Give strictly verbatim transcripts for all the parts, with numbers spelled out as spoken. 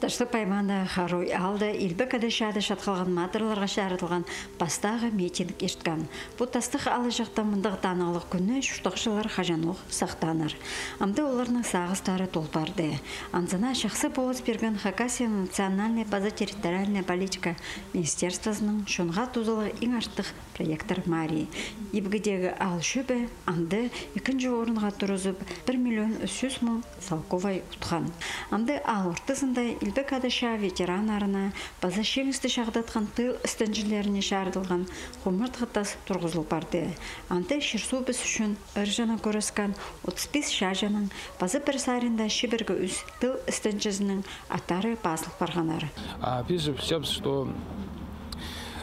Таштып аймаандағы Харуй аалда Илбек Ада чаада чатхалған матырларға чарыдылған пастағы митинг ирткен. Пу тастығ алаҷахта мындағ танығлығ кӱнні чуртағҷылар хаҷанох сахтааннар. Амды оларның сағыстары тол парды. Анзына чахсы полыс пирген Хакасияның национальнай паза территориальнай политика министерствозының чонға тузалығ иң артых проекттер марии. Ибгідегі аал чӧбі анда ікінҷі орынға турызып, пір миллион ӱс чӱс муң салковай утхан. Амды аал ортызында Илбек Ада чаа ветераннарына паза чиңісті чағдатхан тыл істенҷілеріне чарыдылған хумартхы тас турғызыл парды. Анда чир-суубыс ӱчӱн ырҷана кӱрескен отыс пис чааҷының паза пір саринда чибіргі ӱс тыл істенҷізінің аттары пазыл парғаннар. А піс же пілчебіс, что,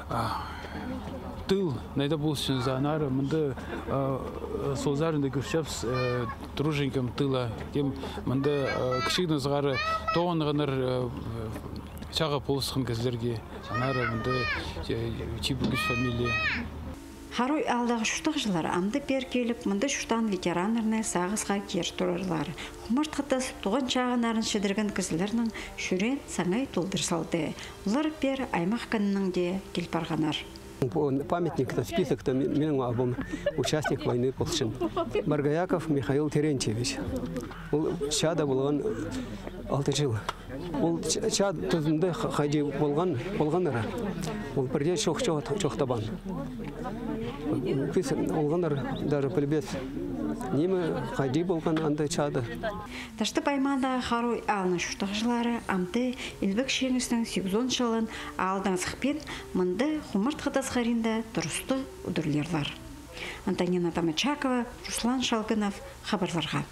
а, тыл, найда полысчаң за анары, мында, а, сол саринда кӧрчебіс, э, труженикам тыла, кем мында, а, кічігдең сығара тоғынғаннар, э, чааға полысхан кізілерге, анары мында, э, чибіргі ӱс фамилия. Харуй аалдағы чуртағҷылар амды пеер киліп, мында чуртаан ветераннарны сағысха кир турарлар. Хумартхы тас туған чағыннарын чідірген кізілернің чӱреен саңай толдыр салды. Олар пеер аймах кінінең дее кил парғаннар. Пу памятникте, списокта ме-, минің абым участник войны полчаң. Боргояков Михаил Терентьевич. Ол чаада полған алты чыл. Ол ч-, чаа тузында ха-, хайди полған, полғаннар. Ол пірдее чох-, чох-, чоохтабаан. Піс олғаннар даже пілбес, ниме хайди полған анда чаада. Таштып аймаандағы Харуй аалның чуртағҷылары амды Илбек чиңістің сигізон чылын аалдаң сыхпин, мында хумартхы тас хыринда турыстығ удурлирлар. Антонина Тамачакова, Руслан Шалгынов, хабарларға.